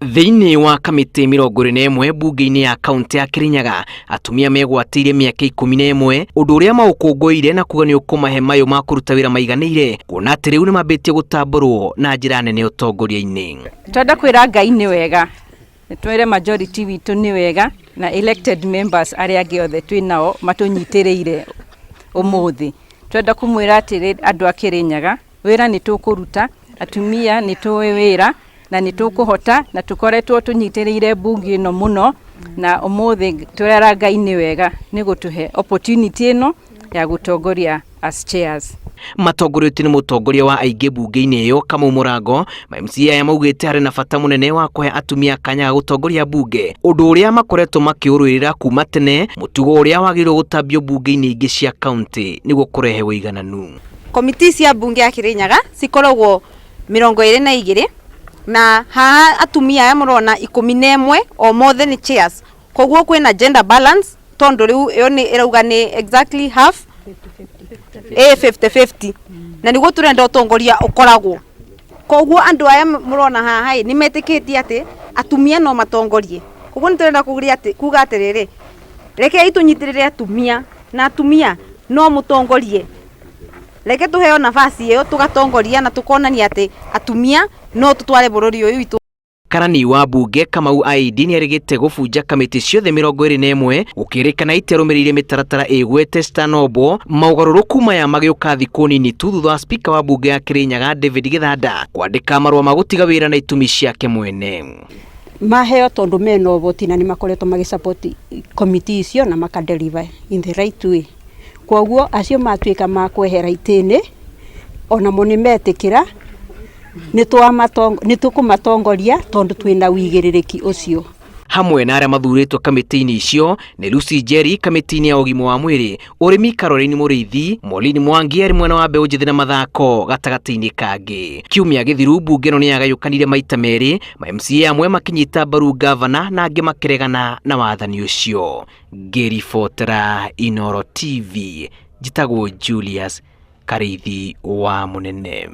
Thĩinĩ wa kamĩtĩ 21 mbunge-inĩ ya kaunti ya Kirinyaga, atumia megwatĩire mĩaka 11, ũndũ ũrĩa maũkũngũĩire na kuga nĩ ũkũmahe mayũ ma kũruta wĩra maiganĩire, kuona atĩ rĩu nĩ mambĩtie gũtambũrwo na njĩra nene ũtongoria-inĩ. Twenda kwĩra Ngai nĩ wega, twĩre majority witũ nĩ wega na elected members arĩa angĩ othe twĩ nao matũnyitĩrĩire ũmũthĩ. Twenda kũmwĩra atĩrĩ andũ a Kĩrĩnyaga, wĩra nĩ tũkũruta, atumia nĩ tũĩ wĩra na nĩ tũkũhota na tũkoretwo tũnyitĩrĩire mbunge ĩno mũno na ũmũthĩ twĩra Ngai nĩ wega nĩ gũtũhe opportunity ĩno ya gũtongoria as chairs. Matongoretio nĩ mũtongoria wa aingĩ mbunge-inĩ ĩyo Kamau Mũrango, ma MCA aya maugĩte harĩ na bata mũnene wa kũhe atumia kanya ga gũtongoria mbunge, ũndũ ũrĩa makoretwo makĩũrũĩrĩra kuma tene, mũtugo ũrĩa wagĩrĩirwo gũtambio mbunge-inĩ ingĩ cia kaunti nĩguo kũrehe ũigananu. Komiti cia mbunge ya Kirinyaga cikoragwo 22 na haha atumia aya mũrona 11 o mothe nĩ chairs, koguo kwĩna gender balance tondu riu iyo ni irauga ni exactly half 50-50 na niguo turenda utongoria ukoragwo. Koguo andu aya murona haha ni metikitie ati atumia no matongorie. Koguo ni turenda kuga atiriri, rekei tunyitirire atumia na atumia no mutongorie, reke tuheo nafasi iyo tugatongoria na tukonania ati atumia no tutware bururi uyu witu. Karani wa mbunge Kamau Aidi nĩerĩgĩte gũbunja kamĩtĩ ciothe 21 gũkĩrĩkana itiarũmĩrĩire mĩtaratara ĩgwete citanombwo. Maũgarũrũku maya magĩũka thikũ nini tu thutha wa spika wa mbunge ya Kirinyaga David Gĩthanda kwandĩka marũa ma gũtiga wĩra na itũmi ciake mwene. Maheo tondu mena ũhoti na nĩ makoretwo magĩsupport komiti icio na maka deliver in the right way. Koguo acio matuĩka ma kwehera itĩ-inĩ onamo nĩ metĩkĩra nĩ tũkũmatongoria tondu twĩna wĩigĩrĩrĩki ũcio. Hamwe na arĩa mathurĩtwo kamĩtĩ-inĩ icio nĩ Lucy Njeri kamĩtĩ-inĩ ya ũgima wa mwĩrĩ, ũrĩmi Caroline Mũrĩithi, Maureen Mwangi arĩ mwena wa mbeũ njĩthĩ na mathako gatagatĩ-inĩ kangĩ. Kiumia gĩthiru mbunge ĩno nĩyagayũkanire maita merĩ, ma MCA amwe makĩnyita mbaru ngavana na angĩ makĩregana na wathani ũcio. Ngĩribotera Inooro TV, njĩtagwo Julius Karĩithi wa Mũnene.